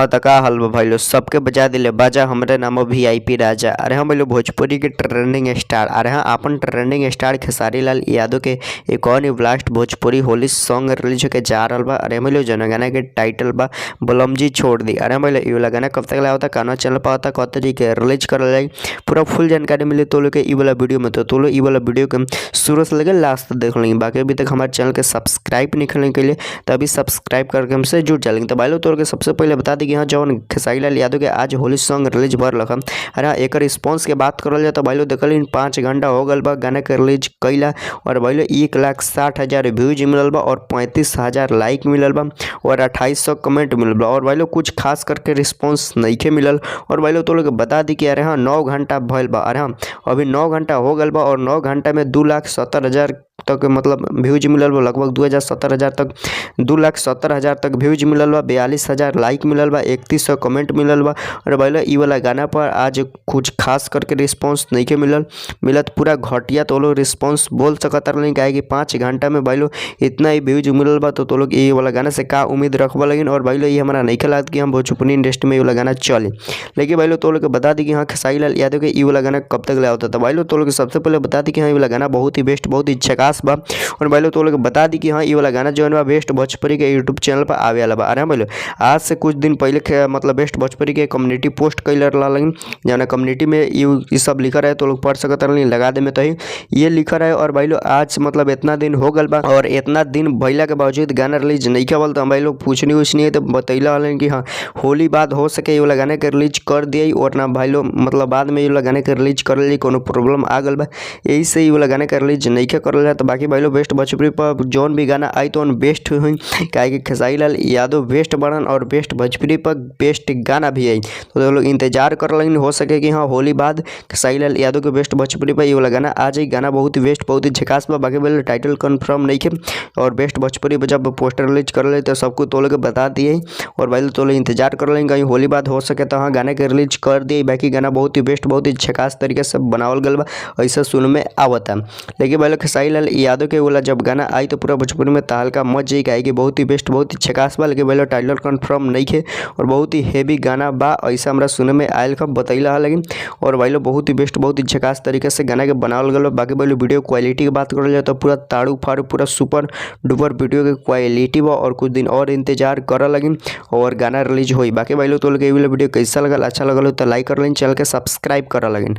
हाँ त का हाल बा भाई लोग, सबके बजा दिले बाजा। हमरे नाम वीआईपी राजा। अरे हम लोग भोजपुरी के ट्रेंडिंग स्टार। अरे हाँ, अपन ट्रेंडिंग स्टार खेसारी लाल यादव के एक और new blast Bhojpuri Holi song release होके जा रहल बा। अरे हम लोग जौन गाना के टाइटल बा बलम जी छोड़ दी। अरे हम लोग इ वाला गाना कब तक आवता, कौना चैनल पर आवता, कब तरीके रिलीज करल जाई, पूरा फुल जानकारी मिली तो लोग के इ वाला वीडियो में। तो लोग इ वाला वीडियो के शुरू से लेकर लास्ट तक देख लेंगे। बाकी अभी तक हमारे चैनल के सब्सक्राइब नहीं करने के लिए तो अभी सब्सक्राइब करके हमसे जुड़ जाएंगे। तो भाई लोग तोड़ के सबसे पहले बता दी कि हाँ, जौन खेसारी लाल यादव के आज होली सॉन्ग रिलीज भर लखन। अरे हाँ, एकर रिस्पॉन्स के बात करल जाए तो भाई लोग देखल 5 घंटा हो गल बा गाना के रिलीज कैला और भाई लोग 1,60,000 व्यूज मिलल बा और 35,000 लाइक मिलल बा और 2,800 कमेंट मिलल बा और भाई लोग कुछ खास करके रिस्पॉन्स नइखे मिलल। और भाई लोग तो लोग बता दी कि अरे हाँ, 9 घंटा भइल बा। अरे हाँ, अभी 9 घंटा हो गल बा और 9 घंटा में 2,70,000 तक मतलब व्यूज मिलल बा, लगभग 2,70,000 तक, 2,70,000 तक व्यूज मिलल बा, 42,000 लाइक मिलल बा, 3,100 कमेंट मिलल बा। और भाई लोग इ वाला गाना पर आज कुछ खास करके रिस्पॉन्स नइखे मिलल, मिलत पूरा घटिया तो लोग रिस्पॉन्स बोल सकत रहनी, काहे कि 5 घंटा में भाई लोग इतना ही व्यूज मिलल बा। तो लोग इ वाला गाना से का उम्मीद रखबा लगिन। और भाई लोग ये हमरा नइखे लागत कि हम भोजपुरी इंडस्ट्री में इ वाला गाना चली। लेकिन भाई लोग तो लोग के बता दी कि हाँ, खेसारी लाल यादव के इ वाला गाना कब तक ले आवता। तो भाई लोग तो लोग सबसे पहले बता दी कि हाँ, इ वाला गाना बहुत ही बेस्ट, बहुत ही झकास बा। और भाई लोग तो लोग बता दी कि हाँ, इ वाला गाना जो है बेस्ट भोजपुरी के यूट्यूब चैनल पर आवे वाला बा। अरे हाँ भाई लोग, आज से कुछ दिन पहले मतलब बेस्ट भोजपुरी के कम्युनिटी पोस्ट कैले रहलन, जौन कम्युनिटी में ई सब लिखल रहे तो लोग पढ़ सकत रहनी, लगा दे में तो ये लिखल रहे। और भाई लोग आज मतलब इतना दिन हो गल बा और इतना दिन भइला के बावजूद गाना रिलीज नहीं होल। तो हम भाई लोग पूछनी उछनी तो बतैला हलन कि हाँ, होली बाद हो सके ये वाला गाना के रिलीज कर दिए और ना भाई लोग मतलब बाद में ये वाला गाना के रिलीज कर ली, कोनो प्रॉब्लम आ गल बा, यही से ये वाला गाना के रिलीज नहीं करल जाए। तो बाकी भाई लोग बेस्ट भोजपुरी पर जौन भी गाना आई तो बेस्ट हुई, काहे कि खेसारी लाल यादव बेस्ट बनन और बेस्ट भोजपुरी पर बेस्ट गाना भी आई। तो लोग इंतजार कर लगिन, हो सके कि हाँ, होली बाद खेसारी लाल यादव के बेस्ट भोजपुरी पर ये वाला गाना आ जाए। गाना बहुत बेस्ट, बहुत ही झकास बा। बाकी भाई टाइटल कन्फर्म नहीं खे और बेस्ट भोजपुरी पर जब पोस्टर रिलीज कर ले तो सबको तो लोग बता दिए और भाई तो लोग इंतजार कर लेंगे कहीं होली बाद हो सके तो हाँ गाने के रिलीज कर दिए। बाकी गाना बहुत ही बेस्ट, बहुत ही झकास तरीके से बनावल गल बा, ऐसा सुन में आवता। लेकिन भाई लोग खेसारी लाल यादव के वाला जब गाना आई तो पूरा भोजपुरी में तहलका मच जाई, काहे कि बहुत ही बेस्ट, बहुत ही झकास बा। लेकिन भाई लोग टाइटल कन्फर्म नहीं खे और बहुत ही हेवी गाना बा, ऐसा हमरा सुने में आयल खब बतैला। लेकिन और भाई लोग बहुत ही बेस्ट, बहुत ही झकास तरीके से गाना के बनावल गल बा। बाकी भाई लोग वीडियो क्वालिटी की बात करल जाए तो पूरा ताड़ू फाड़ू पूरा सुपर डुपर वीडियो के क्वालिटी बा और कुछ दिन और इंतजार कर लगिन और गाना रिलीज होई। बाकी भाई लोग तो वीडियो कैसा लगल, अच्छा लगल तो लाइक कर लें, चैनल के सब्सक्राइब कर लगिन।